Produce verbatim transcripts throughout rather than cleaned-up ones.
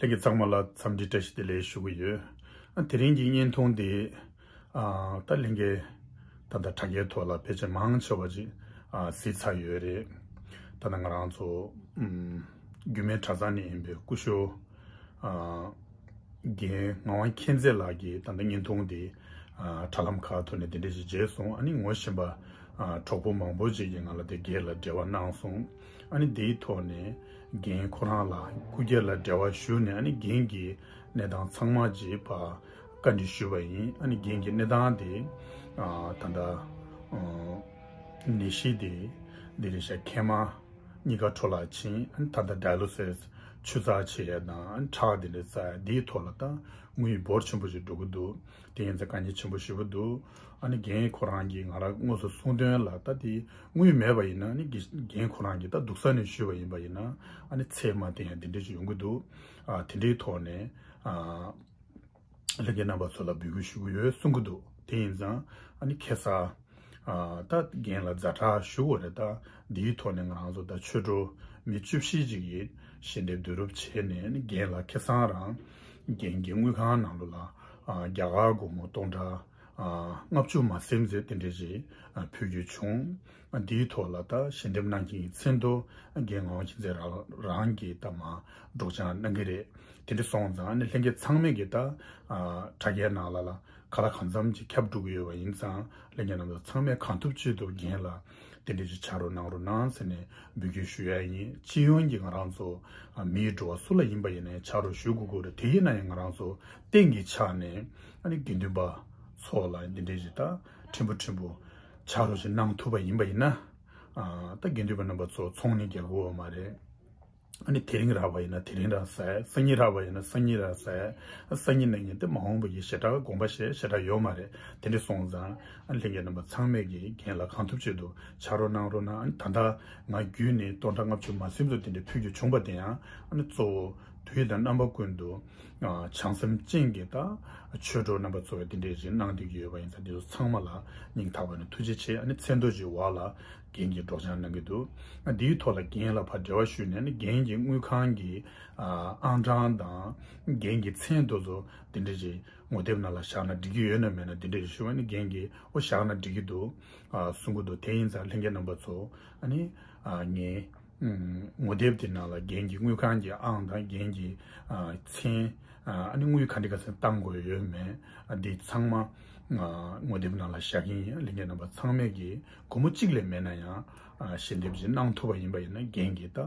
ལྷན་རྒྱས་ཚང་མ་ལ་འཚམས་འདྲི་བཀྲ་ཤིས་བདེ་ལེགས་ཞུ་གི་ཡོད། ཨ་དེ་རིང་གི་བརྙན་ཐུང་འདི་ཨ་ད་ལྷན་རྒྱས་ད་ལྟ་དྲ་རྒྱའི་ཐོག་ལ་ཕལ་ཆེར་མང་ཆེ་བ་ཅིག་ཨ་གཟིགས་ཚར་ཡོད་རེད། ད་ལྟ་ང་རང་ཚོ་ཨམ་རྒྱུད་སྨད་གྲྭ་ཚང་ནས་ཡིན་པའི་སྐུ་ཞབས་ཨ་རྒན་ངག་དབང་མཁྱེན་བརྩེ་ལགས་ཀྱིས་ད་ལྟ་བརྙན་ཐུང་འདི་ཨ་དྲ་ལམ་ཁག་ཐོག་ནས་དེ་འདྲ་ཞིག་མཇལ་སོང་། ཨ་ནི་ངོ་ཤེས་པ་ཨ་གྲོགས་པོ་མང་པོ་ཅིག་གིས་ང་ལ་དེ་སྒེར་ལ་འབྲེལ་བ་གནང་སོང་། ཨ་ནི་དེའི་ཐོག་ནས་རྒན་ཁོ་རང་ལ་སྐུ་སྒེར་ལ་འབྲེལ་བ་ཞུས་ནས། ཨ་ནི་རྒན་གྱི་གནས་སྟངས་ཚང་མ་ཅིག་ཕར་བཀའ་འདྲི་ཞུས་པ་ཡིན། ཨ་ནི་རྒན་གྱི་གནས་སྟངས་དེ་ཨ་ད་ལྟ་ཨ་ནད་གཞི་དེ་འདི་རེད་ཤག་མཁལ་མ་གཉིས་ཀ་འཕྲོ་བརླག་ཕྱིན། ཨ་ནི་ད་ལྟ་ཌའི་ལོ་སིས་ཆུ་ཚགས་བྱེད་ཡ་དང་ཨ་ནི་ཁྲག་དེ་འདྲ་བཙགས་ཡ་དེའི་ཐོག་ལ་ད་དངུལ་འབོར་ཆེན་པོ་ཞིག་འགྲོ་གི་འདུག་དེ་ཡིན་ཙང་དཀའ་ངལ་ཆེན་པོ་ཞེ་པོ་འདུག་ཨ་ནི་རྒན་ཁོ་རང་གིས་ང་རང་དངོས་སུ་གསུངས་དོན་ལ་ད་དེ་དངུལ་མེད་པ་ཡིན་ན། ཨ་ནི་རྒན་ཁོ་རང་གིས་ད་སྡུག་ས་ནས་ཞུས་པ་ཡིན་པ་ཡིན་ན་ཨ་ནི་ཚད་མ་བརྟན་ཡ་དེ་འདྲ་ཞིག་ཡོང་གི་འདུག་ཨ་དེ་འདྲའི་ཐོག་ནས་ཨ་ལྷན་རྒྱས་རྣམ་པ་ཚོ་ལ་འབོད་སྐུལ་ཞུ་གི་ཡོད་གསུང་གི་འདུག་དེ་ཡིན་ཙང་ཨ་ནི་ཁ་སང་ཨ་ད་རྒན་ལ་ཛ་དྲག་ཞུ་དགོས་རེད། ད་འདིའི་ཐོག་ནས་ང་རང་ཚོ་ད་ཆོས་གྲོགས་མི་བཅུ་བཞི་ཅིག་གིས་ཞལ་འདེབས་བསྡུ་རུབ་བྱས་ནས། ཨ་ནི་རྒན་ལ་ཁ་སང་རང་རྒན་གྱི་དངུལ་ཁང་ནང་ལོགས་ལ་ཨ་རྒྱ་གར་སྒོར་མོ་སྟོང་ཕྲག་ཨ་ལྔ་བཅུ་མ་ཟིན་ཙམ་དེ་འདྲ་ཞིག་ཨ་ཕུལ་རྒྱུ་བྱུང་། ཨ་འདིའི་ཐོག་ལ་ད་ཞལ་འདེབས་གནང་མཁན་གྱི་མཚན་ཐོ་རྒན་ངག་དབང་མཁྱེན་བརྩེ་རང་རང་གིས་ད་མར་སྒྲོག་སྦྱང་གནང་གི་རེད། དེ་འདྲ་སོང་ཙང་ཨ་ནི་ལྷན་རྒྱས་ཚང་མས་ཀྱིས་ད་ཨ་དྲ་རྒྱའི་ནང་ལ་ལ་ག་ལ་གང་འཚམ་ཅིག་ཁྱབ་འགྲོ་གི་ཡོད་པ་ཡིན་ཙང་། ལྷན་རྒྱས་རྣམ་པ་ཚང་མས་གང་ཐུབ་ཅི་ཐུབ་རྒན་ལ་དེ་འདྲ་ཅིག་ཕྱག་རོགས་གནང་རོགས་གནང་ཟེར་ནས་འབོད་སྐུལ་ཞུ་ཡ་ཡིན། སྤྱི་ཡོངས་ཀྱི་ང་རང་ཚོ་ཨ་མིའི་འགྲོ་བ་སུ་ལ་ཡིན་པ་ཡིན་ནའི་ཕྱག་རོགས་ཞུ་དགོས་ཀྱི་རེད། དེ་ཡིན་ན་ཡང་ང་རང་ཚོ་སྟེང་གི་ཆ་ནས་ཨ་ནི་དགེ་འདུན་པ་ཚོ་ལ་འདི་འདྲ་ཞིག་ད་ཕྲན་བུ་ཕྲན་བུ་ཕྱག་རོགས་ཤིག་གནང་ཐུབ་པ་ཡིན་པ་ཡིན་ན། ཨ་ད་དགེ་འདུན་པ་རྣམ་པ་ཚོ་ཚོང་ནི་རྒྱག་དགོས་པ་མ་རེད། ཨ་ནི་དེ་རིང་རག་པ་ཡིན་ན་དེ་རིང་རག་ཟེར། སང་ཉིན་རག་པ་ཡིན་ན་སང་ཉིན་རག་ཟེར། སང་ཉིན་གནངས་ཉིན་དེ་མ་འོངས་པ་ཡི་ཞེ་དྲག་དགོངས་པ་བཞེས་ཞེ་དྲག་ཡོད་མ་རེད། དེ་འདྲ་སོང་ཙང་ཨ་ལྷན་རྒྱས་རྣམ་པ་ཚང་མས་ཀྱིས་རྒན་ལ་གང་ཐུབ་ཅི་ཐུབ་ཕྱག་རོགས་གནང་རོགས་གནང་། ཨ་ནི་ད་ལྟ་ང་བརྒྱུད་ནས་སྟོང་ཕྲག་ལྔ་བཅུ་མ་ཟིན་ཙམ་དེ་འདྲ་ཕུལ་རྒྱུ་བྱུང་པ་དེ་ཡང་ཨ་ནི་གཙོ་བོ་དུས་དང་རྣམ་པ་ཀུན་ཏུ་ཨ་བྱང་སེམས་ཅན་གྱི་ད་ཆོས་གྲོགས་རྣམ་པ་ཚོ་དེ་འདྲས་ཅིག་གནང་བསྡད་ཀྱི་ཡོད་པ་ཡིན་ཙང་། འདི་ཚོ་ཚང་མ་ལ་སྙིང་ཐག་པ་ནས་ཐུགས་རྗེ་ཆེ། ཨ་ནི་མཚན་ཐོ་ཅིག་འོག་ལ་རྒན་གྱིས་སྒྲོག་སྦྱང་གནང་གི་འདུག་ཨ་འདིའི་ཐོག་ལ་རྒན་ལ་ཕར་འབྲེལ་བ་ཞུས་ནས། ཨ་ནི་རྒན་གྱི་དངུལ་ཁང་གི་ཨ་ཨང་གྲངས་དང་རྒན་གྱི་མཚན་དེ་ཚོ་དེ་འདྲས་ཅིག་ངོ་དེབ་ནང་ལ་བཞག་ན་འགྲིག་གི་ཡོད་ན་མེད་ན་དེ་འདྲས་ཞུས་པ་ནི། རྒན་གྱིས་འོ་བཞག་ན་འགྲིག་གི་འདུག་ཨ་གསུང་གི་འདུག་དེ་ཡིན་ཙང་ལྷན་རྒྱས་རྣམ་པ་ཚོ་ཨ་ནི་ཨ་ངའི་ངོ་དེབ་དེ་ནང་ལ་རྒན་གྱི་དངུལ་ཁང་གི་ཨང་དང་རྒན་གྱི་ཨ་མཚན། ཨ་ནི་དངུལ་ག་འདྲ་ག་ཚོད་བཏང་དགོས་ཡོད་མེད། ཨ་འདི་ཚང་མ་ཨ་ངོ་དེབ་ནང་ལ་བཞག་གི་ཡིན། ལྷན་རྒྱས་རྣམ་པ་ཚང་མས་ཀྱིས་སྒོར་མོ་གཅིག་ལས་མེད་ན་ཡང་ཨ་ཞལ་འདེབས་ཅིག་གནང་ཐུབ་པ་ཡིན་པ་ཡིན་ན། རྒན་གྱིས་ད་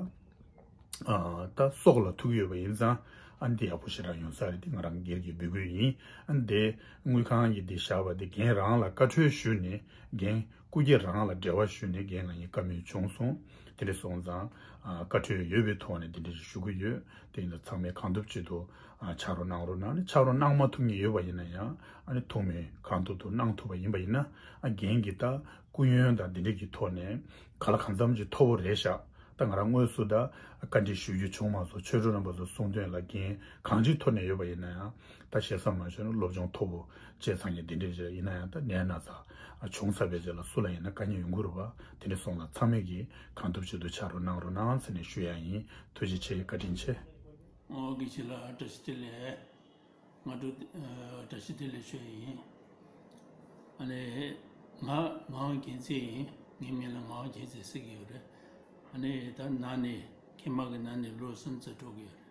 ཨ་ད་སྲོག་ལ་ཐུག་གི་ཡོད་པ་ཡིན་ཙང་། ཨ་འདི་ཡག་པོ་ཞེ་དྲག་ཡོང་ས་རེད། དེ་ང་རང་སྒེར་གྱི་འབོད་སྐུལ་ཡིན། ཨ་འདི་དངུལ་ཁང་གི་འདི་བཞག་པ་དེ་རྒན་རང་ལ་བཀའ་འཁྲོལ་ཞུས་ནས། རྒན་སྐུ་སྒེར་རང་ལ་འབྲེལ་བ་ཞུས་ནས་རྒན་ལ་ངས་བཀའ་མོལ་བྱུང་སོང་། དེ་འདྲ་སོང་ཙང་ཨ་བཀའ་འཁྲོལ་ཡོད་པའི་ཐོག་ནས་དེ་འདྲ་ཞིག་ཞུ་གི་ཡོད། དེ་ཡིན་ཙང་ཚང་མས་གང་ཐུབ་ཅི་ཐུབ་ཨ་ཕྱག་རོགས་གནང་རོགས་གནང་། ཨ་ནི་ཕྱག་རོགས་གནང་མ་ཐུབ་མཁན་ཡོད་པ་ཡིན་ན་ཡང་། ཨ་ནི་ཐུགས་སྨོན་གང་ཐུབ་ཐུབ་གནང་ཐུབ་པ་ཡིན་པ་ཡིན་ན། ཨ་རྒན་གྱིས་ད་སྐུ་ཡོན་དང་དེ་འདྲ་གི་ཐོག་ནས་ག་ལ་གང་འཚམ་ཅིག་མཐོ་པོ་རེད་ཤག་ད་ང་རང་དངོས་སུ་ད་བཀའ་འདྲི་ཞུ་རྒྱུ་བྱུང་མ་སོང་། ཆོས་གྲོགས་རྣམ་པ་ཚོ་གསུང་དོན་ལ་རྒན་གང་ཅིའི་ཐོག་ནས་ཡོད་པ་ཡིན་ན་ཡང་། ད་བཤད་ས་མ་ཤོད་ན་སློབ་སྦྱོང་མཐོ་པོ་བྱས་ཚར་མཁན་དེ་འདྲས་ཅིག་ཡིན་ན་ཡང་། ད་ནད་ན་ཚ་བྱུང་ཚར་བའི་རྗེས་ལ་སུ་ལ་ཡིན་ན་དཀའ་ངལ་ཡོང་གི་རེད་པ། དེ་འདྲས་སོང་ཙང་ཚང་མས་ཀྱིས་གང་ཐུབ་ཅི་ཐུབ་ཕྱག་རོགས་གནང་རོགས་གནང་ཟེར་ནས་ཞུ་ཡ་ཡིན། ཐུགས་རྗེ་ཆེ། བཀའ་དྲིན་ཆེ། ཨོ་དགེ་བཤེས་ལགས་བཀྲ་ཤིས་བདེ་ལེགས། ང་དྲུག་ཨ་བཀྲ་ཤིས་བདེ་ལེགས་ཞུ་ཡ་ཡིན། ཨ་ནི་ང་ངག་དབང་རྒྱལ་མཚན་ཡིན། ངའི་མིང་ལ་ངག་དབང་རྒྱལ་མཚན་ཟེར་གྱི་ཡོད་རེད། ཨ་ནི་ད་ན་ནས་མཁལ་མ་གི་ན་ནས་ལོ་གསུམ་ཙམ་འགྲོ་གི་ཡོད་རེད།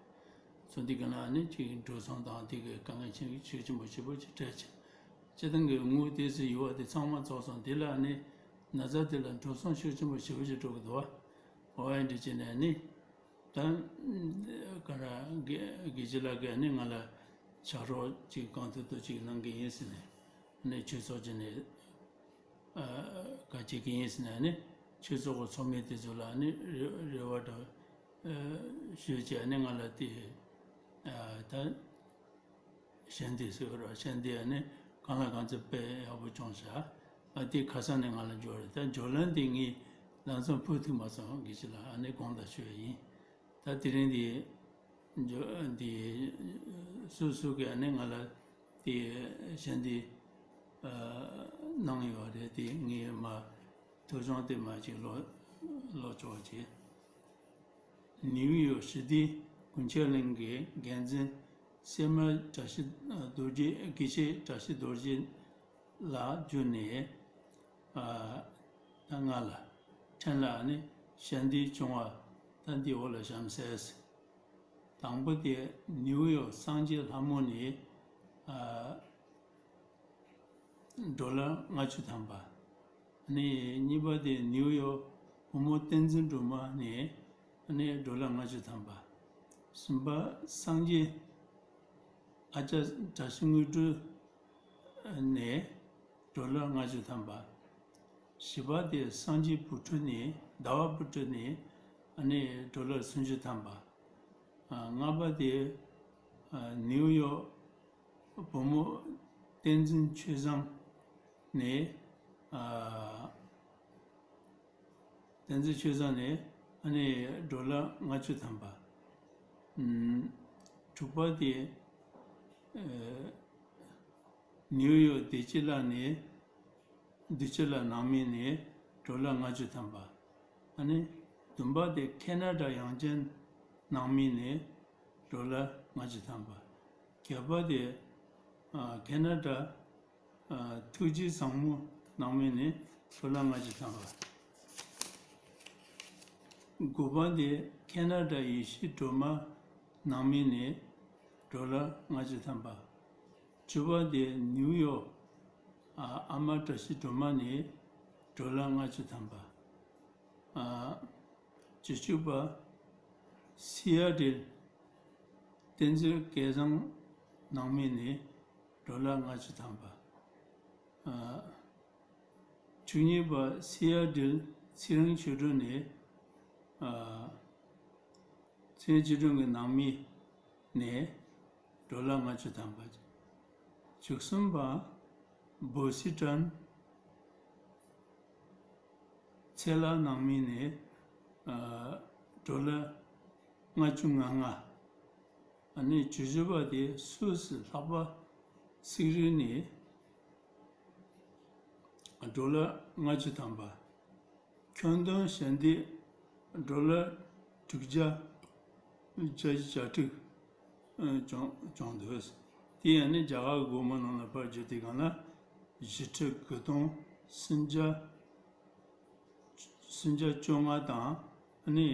སོང་དུས་ག་ན་ཨ་ནི་ཅིག་འགྲོ་སོང་དང་དེ་གི་དཀའ་ངལ་ཆེན་ཤུགས་ཆེན་པོ་ཞེ་པོ་ཅིག་འཕྲད་ཅིང་། སྤྱིར་བཏང་གི་དངུལ་དེ་ཚོ་ཡོད་པ་དེ་ཚང་མ་རྫོགས་སོང་། དེ་ལ་ཨ་ནི་ན་ཚ་དེ་ལ་འགྲོ་སོང་ཤུགས་ཆེན་པོ་ཞེ་པོ་ཅིག་འགྲོ་གི་འདུག་བ། འོ་ཡ་འདྲ་བྱས་ནས་ཨ་ནི་ད་ག་ར་དགེ་དགེ་བཤེས་ལགས་ཀྱིས་ཨ་ནི་ང་ལ་ཕྱག་རོགས་ཅིག་གང་ཐུབ་ཐུབ་ཅིག་གནང་གི་ཡིན་ཟེར་ནས། ཨ་ནི་ཆོས་ཚོགས་ཀྱི་ནས་ཨ་ག་བྱེད་ཀྱི་ཡིན་ཟེར་ནས། ཨ་ནི་ཆོས་ཚོགས་ཀྱི་ཚོགས་མི་དེ་ཚོ་ལ་ཨ་ནི་རེ་རེ་བ་འདྲ་ཨ་ཞུས་བྱས། ཨ་ནི་ང་ལ་དེ་ཨ་ད་ཞལ་འདེབས་ཟེར་བ་རེད། ཞལ་འདེབས་ཨ་ནི་གང་ལ་གང་འཚམ་དཔེ་ཡག་པོ་བྱུང་ཤག་ཨ་དེ་ཁ་སང་ནས་ང་ལ་འབྱོར་རེད། ད་འབྱོར་ལན་དེ་ངས་ལམ་སང་ཕུལ་ཐུབ་མ་སོང་། དགེ་བཤེས་ལགས་ཨ་ནི་དགོངས་དག་ཞུ་ཡ་ཡིན། ད་དེ་རིང་འདི་འབྱོར་འདི་སུ་སུ་གིས་ཨ་ནི་ང་ལ་དེ་ཞལ་འདེབས་ཨ་གནང་ཡོད་རེད། དེ་ངས་མ་ཐོ་གཞུང་དེ་མ་ཅིག་ཀློག་ཀློག་ཆོག་ཅིག་ནིའུ་ཡོག་ཞི་བདེའི་ དགུན་ཆོས་གླིང་གི་འགན་འཛིན་སེར་སྨད་བཀྲ་ཤིས་རྡོ་རྗེ། དགེ་བཤེས་བཀྲ་ཤིས་རྡོ་རྗེ་ལགས་བརྒྱུད་ནས། ཨ། ད་ང་ལ་ཕྲན་ལ་ནི་ཞལ་འདེབས་བྱུང་བ་ད་འདི་འོག་ལ་བཞག་ཟེར། དང་པོ་དེ་ནིའུ་ཡོག་སངས་རྒྱས་ལྷ་མོ་ནས། ཨ། ཌོ་ལར་ལྔ་བཅུ་ཐམ་པ། ཨ་ནི་གཉིས་པ་དེ་ནིའུ་ཡོག་བུ་མོ་བསྟན་འཛིན་སྒྲོལ་མ་ནས། ཨ་ནི་ཌོ་ལར་ལྔ་བཅུ་ཐམ་པ། གསུམ་པ་སངས་རྒྱས་ཨ་ཅག་བཀྲ་ཤིས་དངོས་གྲུབ་ནས་ཌོ་ལར་ལྔ་བཅུ་ཐམ་པ། བཞི་པ་དེ་སངས་རྒྱས་བུ་ཕྲུག་ནས། ཟླ་བ་བུ་ཕྲུག་ནས། ཨ་ནི་ཌོ་ལར་སུམ་ཅུ་ཐམ་པ། ཨ། ལྔ་པ་དེ། ཨ། ནིའུ་ཡོག་བུ་མོ་བསྟན་འཛིན་ཆོས་བཟང་ནས། ཨ། བསྟན་འཛིན་ཆོས་བཟང་ནས། ཨ་ནི་ཌོ་ལར་ལྔ་བཅུ་ཐམ་པ། ཨམ། དྲུག་པ་དེ། ཨ། ནིའུ་ཡོག་བདེ་སྐྱིད་ལགས་ནས། བདེ་སྐྱིད་ལགས་ནང་མི་ནས་ཌོ་ལར་ལྔ་བཅུ་ཐམ་པ། ཨ་ནི་བདུན་པ་དེ་ཁེ་ན་ཌ་དབྱངས་ཅན་ནང་མི་ནས་ཌོ་ལར་ལྔ་བཅུ་ཐམ་པ། བརྒྱད་པ་དེ། ཨ། ཁེ་ན་ཌ། ཨ། ཐུགས་རྗེ་བཟང་མོ་ནང་མི་ནས་ཌོ་ལར་ལྔ་བཅུ་ཐམ་པ། དགུ་པ་དེ་ཁེ་ན་ཌ་ཡེ་ཤེས་སྒྲོལ་མ་ནང་མི་ནས་ཌོ་ལར་ལྔ་བཅུ་ཐམ་པ། བཅུ་པ་དེ་ནིའུ་ཡོག་ཨ། ཨ་མ་བཀྲ་ཤིས་སྒྲོལ་མ་ནས་ཌོ་ལར་ལྔ་བཅུ་ཐམ་པ། ཨ། བཅུ་གཅིག་པ་སི་ཨ་ཊི་བསྟན་འཛིན་སྐལ་བཟང་ནང་མི་ནས་ཌོ་ལར་ལྔ་བཅུ་ཐམ་པ། ཨ། བཅུ་གཉིས་པ་སི་ཨ་ཊི་ཚེ་རིང་ཆོས་སྒྲོན་ནས། ཨ། ཚེ་རིང་ཆོས་སྒྲོན་གྱི་ནང་མི་ནས་ཌོ་ལར་ལྔ་བཅུ་ཐམ་པ། བཅུ་གསུམ་པ་བོ་སི་ཊོན་ཚེ་ལྷ་ནང་མི་ནས། ཨ། ཌོ་ལར་ལྔ་བཅུ་ང་ལྔ། ཨ་ནི་བཅུ་བཞི་པ་དེ་སུད་སི་ལྷག་པ་སིག་རི་ནས་ཌོ་ལར་ལྔ་བཅུ་ཐམ་པ། ཁྱོན་བསྡོམས་ཞལ་འདེབས་ཌོ་ལར་དྲུག་བརྒྱ་བརྒྱད་ཅུ་གྱ་དྲུག་བྱུང་བྱུང་འདུག། དེ་ཡང་ནི་རྒྱ་གར་གྱི་སྒོར་མོ་ནང་ལ་ཕར་བསྒྱུར་དུས་སྒང་ལ་བཞི་ཁྲི་དགུ་སྟོང་སུམ་བརྒྱ་སུམ་བརྒྱ་བཅོ་ལྔ་དང་། ཨ་ནི།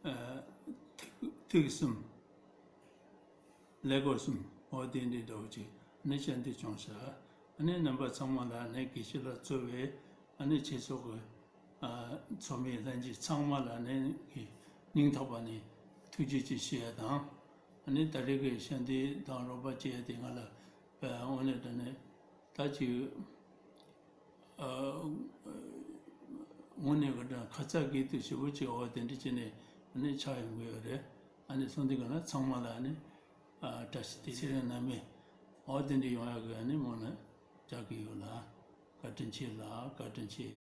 ཨ། ཐིག་ཐིག་གསུམ། ཀླད་ཀོར་གསུམ། འོ་དེ་འདྲའི་འདྲ་བོ་ཅིག་ནི་ཞལ་འདེབས་བྱུང་ཤག། ཨ་ནི་རྣམ་པ་ཚང་མ་ལ་ནི་དགེ་བཤེས་ལགས་གཙོས་པའི། ཨ་ནི་ཆོས་ཚོགས་ཀྱི། ཨ། ཚོགས་མི་ལྷན་རྒྱས་ཚང་མ་ལ་ནི་སྙིང་ཐག་པ་ནས་ཐུགས་རྗེ་ཆེ་ཞུ་ཡ་དང་། ཨ་ནི་ད་རེས་ཀྱི་ཞལ་འདེབས་དང་རོགས་པ་བྱས་ཏེ་ང་ལ། ཨ། དངོས་གནས་དྲང་གནས་ད་ཅིག། ཨ། དངོས་གནས་ཀྱི་ད་ཁ་ཚ་དགོས་གཏུགས་ཞེ་པོ་ཅིག་འོ་དེ་འདྲ་བྱས་ནས་ནི་ཆགས་ཡོང་གི་ཡོད་རེད། ཨ་ནི་སོང་དུས་ག་ན་ཚང་མ་ལ་ནི། ཨ། བཀྲ་ཤིས་བདེ་ལེགས། ཚེ་རིང་རྣམ་པས་འོ་དེ་འདྲ་ཡོང་ཡག་གི་ཨ་ནི་སྨོན་ལམ་རྒྱག་གི་ཡོད་ལགས། བཀའ་དྲིན་ཆེ་ལགས། བཀའ་དྲིན་ཆེ།